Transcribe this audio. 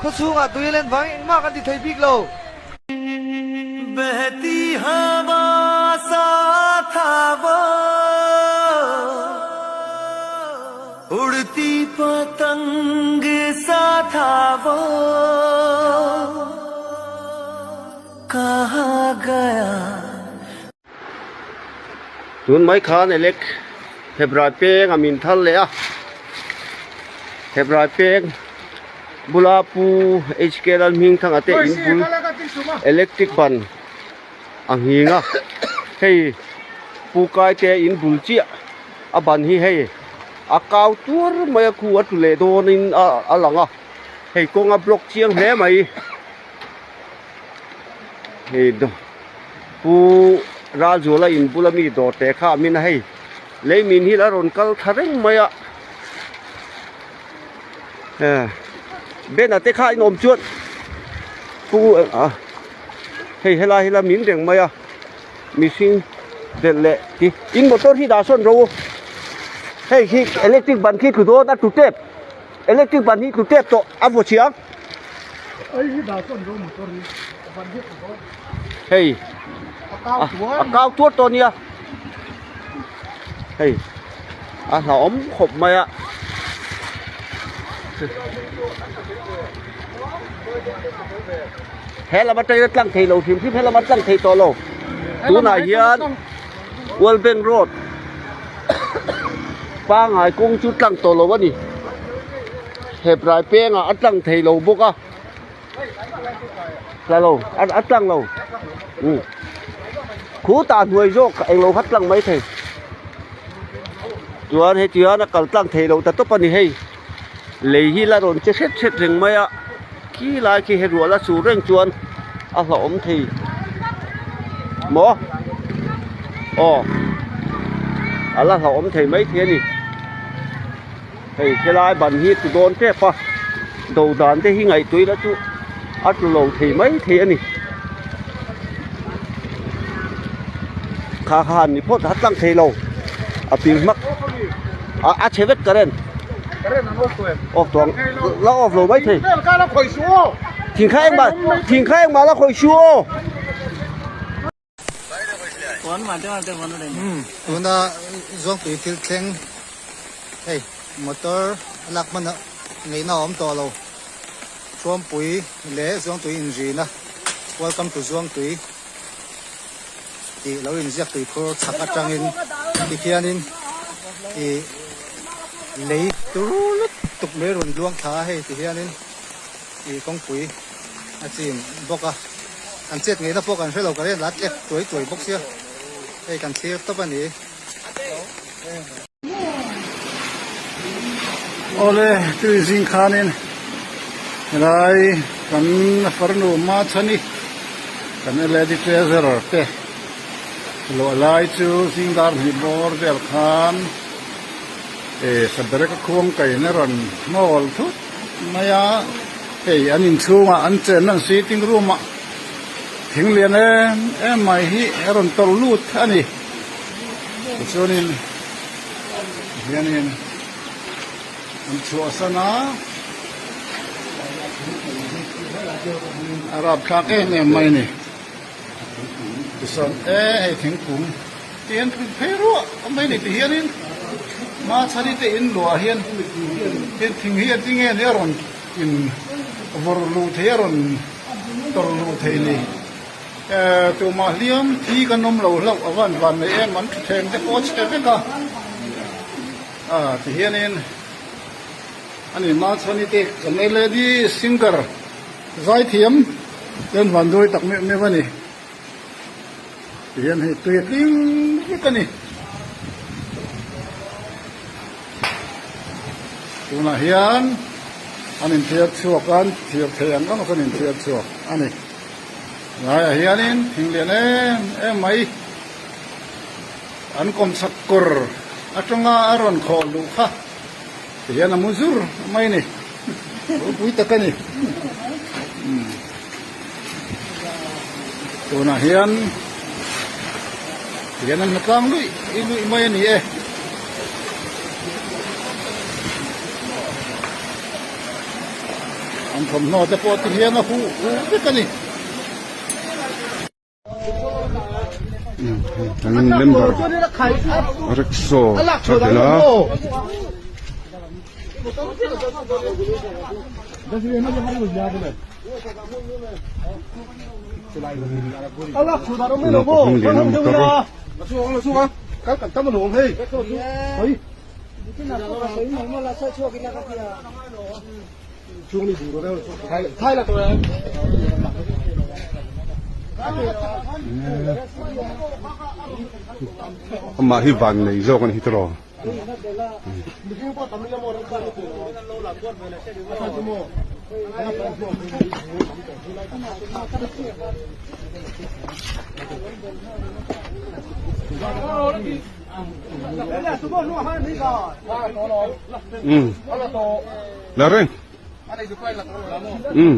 Khawchhungah tui a len vangin engmah kan ti thei bik lo. Tun mai khan elek Hebrai peng a min thar leh a, Hebrai peng bula Pu HK Lalhmingthanga te in bul electric ban a nghing a, hei Pu Kaite in bul chiah a ban hi hei a kau tuar mai a khu a tlu leh dawnin a lang a, hei kawng a block chiang hle mai. Hei Pu Ralzuala in bula mi dawr teh kha a min a hei lei min hi la rawn kal thla reng mai a Ben a te kha a inawm chuan Pu a hei helai hi la min reng mai a mihring belh leh ti in motor hi dah sawn ro hei hi electric ban khi tlu dawn a tlu tep. Electric ban hi tlu tep tawh a vaw chiang. Hei a kau tuar tawh nia. Hei a hlauhawm khawp mai a. He lam atangin a tlang thei lo hrim hrim he lam a tlang thei tawh lo. Tunah hian World Bank Road pangai kawng chu tlang tawh lo a ni. Hebrai pengah a tlang thei lo bawk a. Tla lo, a tlang lo. Um. Khu tah hnuai zawk englo kha tlang mai thei. Chuan heti hian a kal tlang thei lo ta tawp a ni hei. Lei hi la rawn che hret hret reng mai a, khi lai khi he ruah la sur reng chuan a hlauhawm thei maw? Aw a la hlauhawm thei mai thei a ni. Hei helai ban hi tlu dawn tep a, do dan te hi ngaihtuah ila chu a tlu lo thei mai thei a ni. Kha kha han ni phawt a tlang thei lo a pil hmak a chhe vek current off tawh ang la off lo mai thei thing kha engmah thing kha engmah la khawih suh aw. Tuna Zuangtui thil thleng hei motor a lak hman ngeihna a awm tawh lo Thuampui leh Zuangtui inrina Welcome to Zuangtui tih lo inziak tuikhur chhak atangin tikhianin ih lei turu lutuk mai rawn luang thla a hei tihianin ih kawngpui a chim bawk a an chet ngeihna pawh kan hrelo ka ren la tlek tuai tuai bawk sia hei kan thlir tawp a ni. Awle tui zing khanin helai kan farnu Machhani kan lady treasurer te luah lai chu zing dar hnih bawr vel khan eh sabereka khuang kaina rawn hnawl thut mai a hei an inchhungah an chenna an sitting room ah thing lian em em mai hi a rawn tawlh lut a ni. Tichuanin hianin an chhuahsan a, a rapthlak em em mai a ni. Tichuan e hei thingkung te hian phei ruah mai a ni ti hianin Machhani te in luah hian thing hi a tinge nia rawn in vawrh luh thei a rawn tawrh luh thei ni. Tumah hliam thi kan awm lo hlauh a van van nei em an thuthleng te pawh a chhe vek a a ti hianin ani Machhani te kan lady singer zaithiam chuan van duai tak meuh meuh a ni ti hian hei tui a tling vek a ni tunah hian an inthiar chhuak a an thir thei ang ang chuan an inthiar chhuak a ni. Laiah hianin thing lian em em mai an kawmchhak kawr atanga a rawn khawh luh kha ti hian a mu zur mai a ni ropui tak a ni tunah hian ti hian an hmu tlang luih luih mai a ni e. An thawmhnaw te pawh ti hian a huh huh vek a ni. An member rickshaw tha tel a. Naupang lian a motor. Amah hi van nei zawk a ni hi tiraw. Um la reng um.